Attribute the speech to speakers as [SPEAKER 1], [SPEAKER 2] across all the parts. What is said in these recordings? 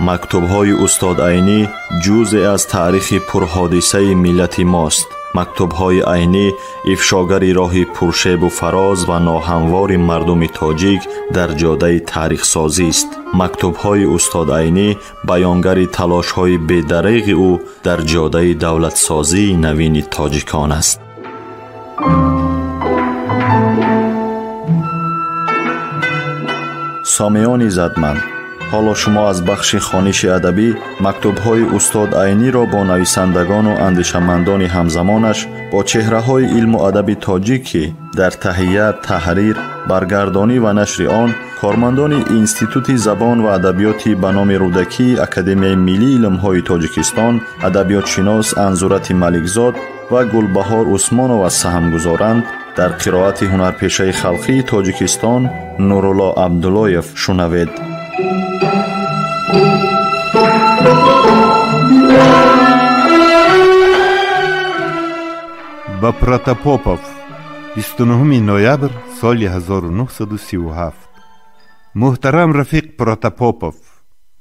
[SPEAKER 1] Мактубҳои устод Айнӣ ҷузъе аз таърихи пурҳодисаи миллати мост. Мактубҳои Айнӣ ифшогари роҳи пуршебу фароз ва ноҳамвори мардуми тоҷик дар ҷодаи таърихсозист. Мактубҳои устод Айнӣ баёнгари талошҳои бедареғи ӯ дар ҷодаи давлатсозии навини тоҷикон аст. Сомиёни задманд, ҳоло шумо аз бахши хониши адабӣ мактубҳои устод Айниро бо нависандагону андешамандони ҳамзамонаш, бо чеҳраҳои илму адаби тоҷик, ки дар таҳия, таҳрир, баргардонӣ ва нашри он кормандони Институти забон ва адабиёти ба номи Рӯдакии Академияи миллии илмҳои Тоҷикистон, адабиётшинос Анзурати Маликзод ва Гулбаҳор Усмонова саҳм гузоранд, дар қироати ҳунарпешаи халқии Тоҷикистон Нурулло Абдуллоев шунавед.
[SPEAKER 2] Ба Протопопов 29 ноябр соли 1937. Муҳтарам рафиқ Протопопов,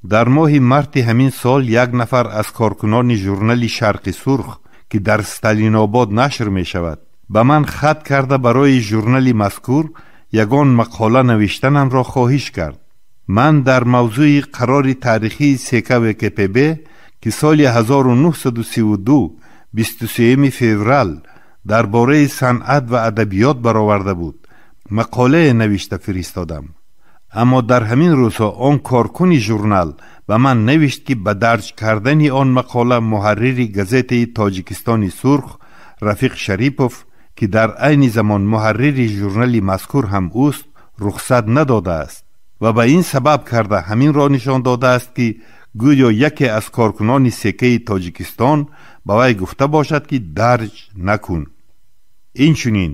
[SPEAKER 2] дар моҳи марти ҳамин сол як нафар аз коркунони журнали Шарқи Сурх, ки дар Сталинобод нашр мешавад, ба ман хат карда барои журнали мазкур ягон мақола навиштанамро хоҳиш кард. Ман дар мавзӯи қарори таърихии ЦК ВКПБ, ки соли 1932 23 феврал дар бораи санъат ва адабиёт бароварда буд, мақолае навишта фиристодам. Аммо дар ҳамин рӯзҳо он коркуни журнал ба ман навишт, ки ба дарҷ кардани он мақола муҳаррири газетаи Тоҷикистони Сурх Рафиқ Шарипов, ки дар айни замон муҳаррири журнали мазкур ҳам ӯст, рухсат надодааст ва ба ин сабаб карда ҳаминро нишон додааст, ки гӯё яке аз коркунони СК-и Тоҷикистон ба вай гуфта бошад, ки дарҷ накун. Инчунин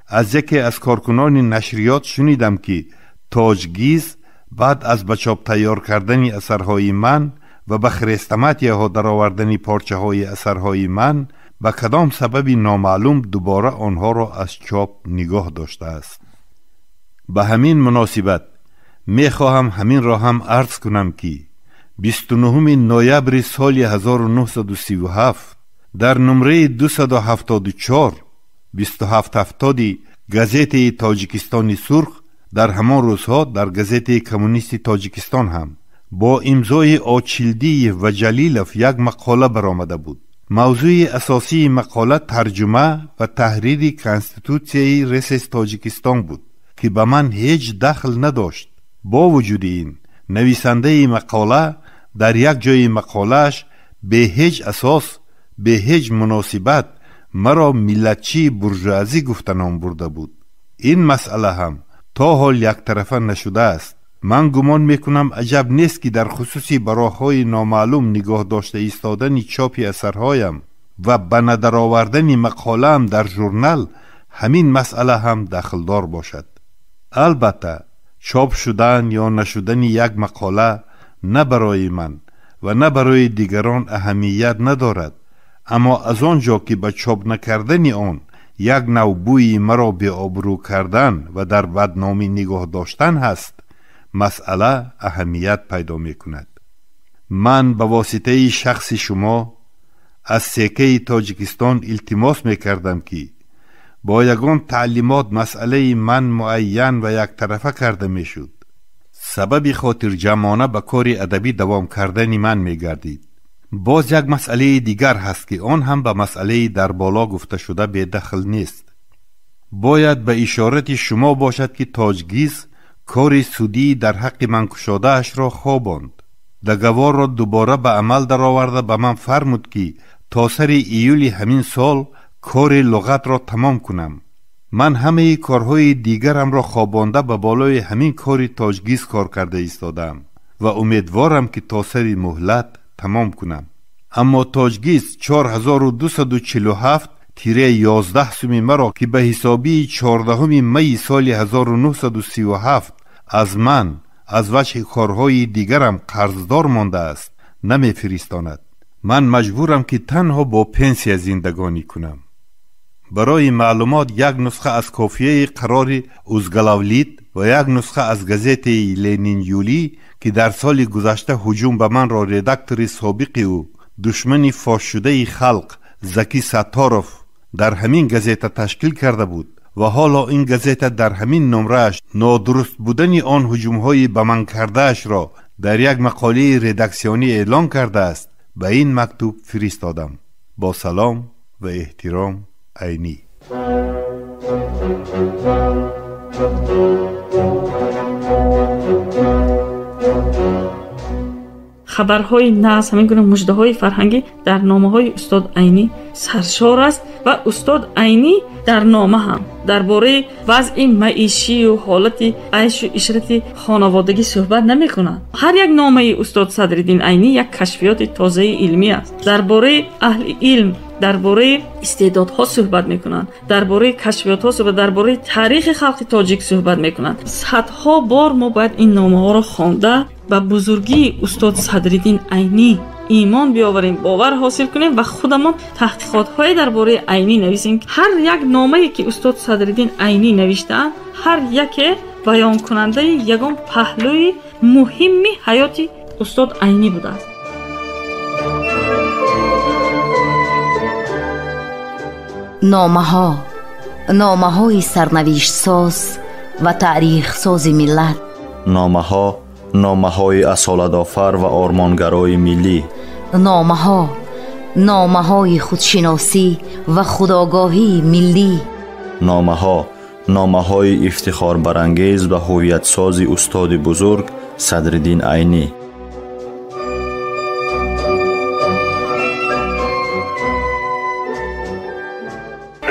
[SPEAKER 2] аз яке аз коркунони нашриёт шунидам, ки Тоҷгиз баъд аз ба чоп тайёр кардани асарҳои ман ва ба хрестоматияҳо даровардани порчаҳои асарҳои ман ба кадом сабаби номаълум дубора онҳоро аз чоп нигоҳ доштааст. Ба ҳамин муносибат мехоҳам ҳаминро ҳам арз кунам, ки 29 ноябри соли 1937 дар нумраи 274 2770 газетаи Тоҷикистони Сурх, дар ҳамон рӯзҳо дар газетаи Коммунисти Тоҷикистон ҳам бо имзои Очилдиев ва Ҷалилов як мақола баромада буд. Мавзӯи асосии мақола тарҷума ва таҳрири Конститутсияи РСС Тоҷикистон буд, ки ба ман ҳеҷ дахл надошт. Бо вуҷуди ин, нависандаи мақола дар як ҷои мақолааш бе ҳеҷ асос, бе ҳеҷ муносибат маро миллатчии буржуазӣ гуфта ном бурда буд. Ин масъала ҳам то ҳол яктарафа нашудааст. Ман гумон мекунам, аҷаб нест, ки дар хусуси ба роҳҳои номаълум нигоҳ дошта истодани чопи асарҳоям ва ба надаровардани мақолаам дар журнал ҳамин масъала ҳам дахлдор бошад. Албатта, чоп шудан ё нашудани як мақола на барои ман ва на барои дигарон аҳамият надорад, аммо аз он ҷо ки ба чоп накардани он як нав бӯи маро беобрӯ кардан ва дар бадномӣ нигоҳ доштан ҳаст, масъала аҳамият пайдо мекунад. Ман ба воситаи шахси шумо аз СК-и Тоҷикистон илтимос мекардам, ки бо ягон таълимот масъалаи ман муайян ва яктарафа карда мешуд. Сабаби хотирҷамъона ба кори адабӣ давом кардани ман мегардид. Боз як масъалаи дигар ҳаст, ки он ҳам ба масъалаи дар боло гуфташуда бедахл нест. Бояд ба ишорати шумо бошад, ки Тоҷгиз кори судии дар ҳаққи ман кушодаашро хобонд. Договорро дубора ба амал дароварда ба ман фармуд, ки то сари июли ҳамин сол кори луғатро тамом кунам. Ман ҳамаи корҳои дигарамро хобонда ба болои ҳамин кори Тоҷгиз кор карда истодаам ва умедворам, ки то сари муҳлат тамом кунам. Аммо Тоҷгиз 4247 11 суми маро, ки ба ҳисобии 14 майи соли 1937 аз ман аз вачҳи корҳои дигарам қарздор мондааст, намефиристонад. Ман маҷбурам, ки танҳо бо пенсия зиндагонӣ кунам. Барои маълумот як нусха аз кофияи қарори Узгалавлит ва як нусха аз газетаи Ленин Юлӣ, ки дар соли гузашта ҳуҷум ба манро редактори собиқи ӯ, душмани фошшудаи халқ Заки Сатторов дар ҳамин газета ташкил карда буд ва ҳоло ин газета дар ҳамин номрааш нодуруст будани он ҳуҷумҳои ба ман кардаашро дар як мақолаи редаксионӣ эълон кардааст, ба ин мактуб фиристодам. Бо салом ва эҳтиром, Айнӣ.
[SPEAKER 3] Хабарҳои нағз, ҳамин гуна муждаҳои фарҳангӣ дар номаҳои устод Айнӣ саршор аст ва устод Айнӣ дар нома ҳам дар бораи вазъи маишию ҳолати айшу ишрати хонаводагӣ суҳбат намекунад. Ҳар як номаи устод Садриддин Айнӣ як кашфиёти тозаи илмӣ аст. Дар бораи аҳли илм, дар бораи истеъдодҳо суҳбат мекунанд, дар бораи кашфиётҳо суҳбат, дар бораи таърихи халқи тоҷик суҳбат мекунанд. Садҳо бор мо бояд ин номаҳоро хонда ба бузургии устод Садриддин Айнӣ имон биёварем, бовар ҳосил кунем ва худамон таҳқиқотҳое дар бораи Айнӣ нависем. Ҳар як номае ки устод Садриддин Айнӣ навиштаанд, ҳар яке баёнкунандаи ягон паҳлӯи муҳимми ҳаёти устод Айнӣ будааст.
[SPEAKER 4] Номаҳо, номаҳои сарнавиштсоз ва таърихсози миллат.
[SPEAKER 1] Номаҳо, номаҳои асолатофар ва ормонгарои миллӣ.
[SPEAKER 4] Номаҳо, номаҳои худшиносӣ ва худогоҳии миллӣ.
[SPEAKER 1] Номаҳо, номаҳои ифтихорбарангез ва ҳувиятсози устоди бузург Садриддин Айнӣ.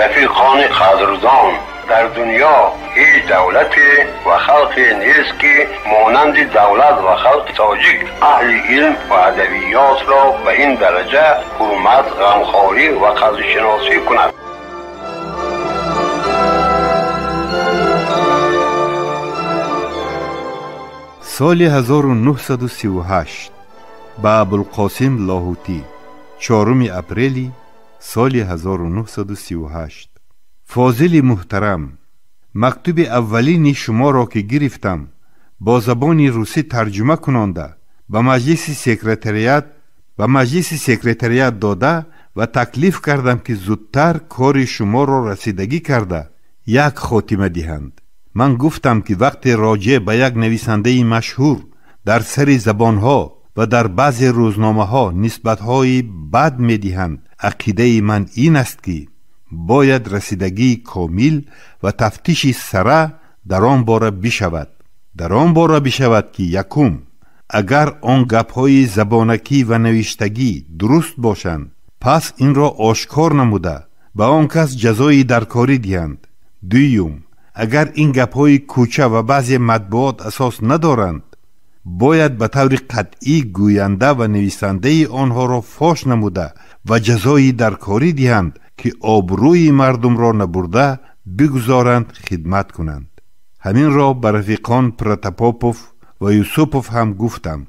[SPEAKER 5] Рафиқони қадрдон, дар дунё ҳеҷ давлате ва халқе нест, ки монанди давлат ва халқи тоҷик аҳли илм ва адабиётро ба ин дараҷа ҳурмат, ғамхорӣ ва қадршиносӣ кунад.
[SPEAKER 2] Соли 1938 ба Абулқосим Лоҳутӣ, 4 апрели соли 1938. Фозили муҳтарам, мактуби аввалини шуморо ки гирифтам, бо забони русӣ тарҷума кунонда ба маҷлиси секретариат дода ва таклиф кардам, ки зудтар кори шуморо расидагӣ карда як хотима диҳанд. Ман гуфтам, ки вақте роҷеъ ба як нависандаи машҳур дар сари забонҳо ва дар баъзе рӯзномаҳо нисбатҳои бад медиҳанд, ақидаи ман ин аст, ки бояд расидагии комил ва тафтиши сара дар он бора бишавад. Дар он бора бишавад, ки якум, агар он гапҳои забонакӣ ва навиштагӣ дуруст бошанд, пас инро ошкор намуда ба он кас ҷазои даркорӣ диҳанд. Дуюм, агар ин гапҳои кӯча ва баъзе матбуот асос надоранд, бояд ба таври қатъӣ гӯянда ва нависандаи онҳоро фош намуда ва ҷазои даркорӣ диҳанд, ки обрӯи мардумро набурда бигузоранд хидмат кунанд. Ҳаминро ба рафиқон Протопопов ва Юсупов ҳам гуфтам.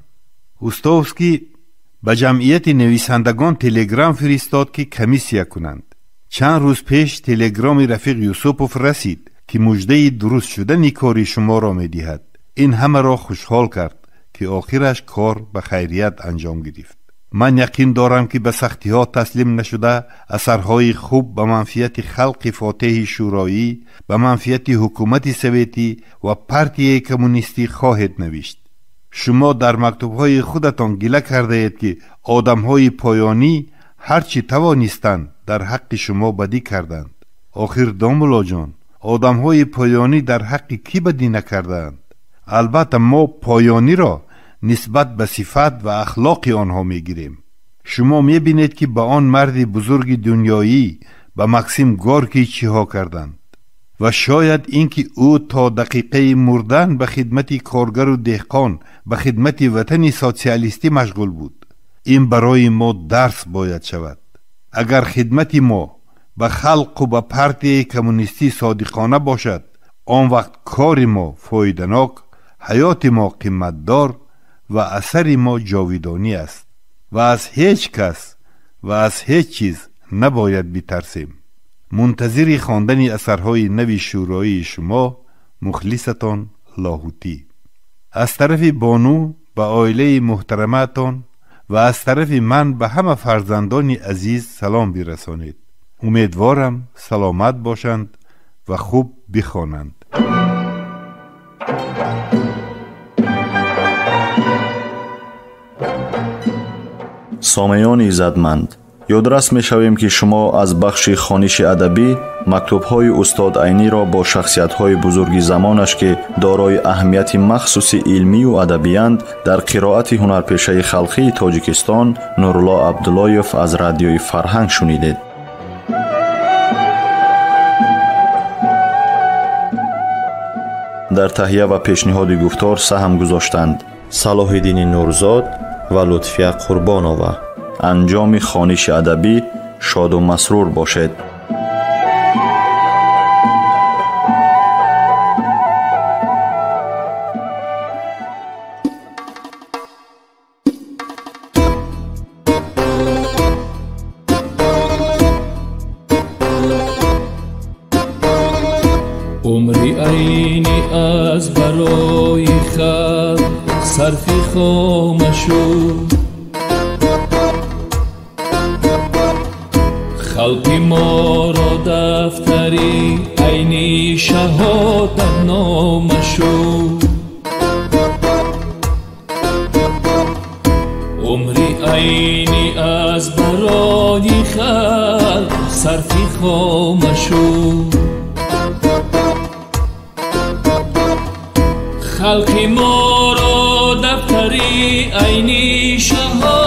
[SPEAKER 2] Устовский ба ҷамъияти нависандагон телеграм фиристод, ки комиссия кунанд. Чанд рӯз пеш телеграмми рафиқ Юсупов расид, ки муждаи дуруст шудани кори шуморо медиҳад. Ин ҳамаро хушҳол кард, ки охираш кор ба хайрият анҷом гирифт. Ман яқин дорам, ки ба сахтиҳо таслим нашуда асарҳои хуб ба манфиати халқи фотеҳи шӯроӣ, ба манфиати ҳукумати советӣ ва партияи коммунистӣ хоҳед навишт. Шумо дар мактубҳои худатон гила кардаед, ки одамҳои поёнӣ ҳар чӣ тавонистанд дар ҳаққи шумо бадӣ карданд. Охир, домуллоҷон, одамҳои поёнӣ дар ҳаққи кӣ бадӣ накардаанд? Албатта, мо поёниро нисбат ба сифат ва ахлоқи онҳо мегирем. Шумо мебинед, ки ба он марди бузурги дунёӣ, ба Максим Горкий чиҳо карданд ва шояд ин ки ӯ то дақиқаи мурдан ба хидмати коргару деҳқон, ба хидмати ватани социалистӣ машғул буд. Ин барои мо дарс бояд шавад. Агар хидмати мо ба халқу ба партияи коммунистӣ содиқона бошад, он вақт кори мо фоиданок, ҳаёти мо қиматдор ва асари мо ҷовидонӣ аст ва аз ҳеҷ кас ва аз ҳеҷ чиз набояд битарсем. Мунтазири хондани асарҳои нави шӯроии шумо, мухлисатон Лоҳутӣ. Аз тарафи бону ба оилаи муҳтарамаатон ва аз тарафи ман ба ҳама фарзандони азиз салом бирасонед. Умедворам саломат бошанд ва хуб бихонанд.
[SPEAKER 1] Сомеёни иззатманд, ёдрас мешавем, ки шумо аз бахши хониши адабӣ мактубҳои устод Айниро бо шахсиятҳои бузурги замонаш, ки дорои аҳамияти махсуси илмию адабиянд, дар қироати ҳунарпешаи халқии Тоҷикистон Нурулло Абдуллоев аз радиои Фарҳанг шунидед. Дар таҳия ва пешниҳоди гуфтор саҳм гузоштанд Салоҳиддини Нурзод ва Лутфия Қурбонова. Анҷоми хониши адабӣ шоду масрур бошед.
[SPEAKER 6] Умри Айнӣ аз барои халқ сарфи хома шуд. Халқи моро дафтари Айнӣ шаҳодатнома шуд. Умри Айнӣ аз барои халқ сарфи хома шуд. Халқи моро дафтари Айнӣ шаҳодатнома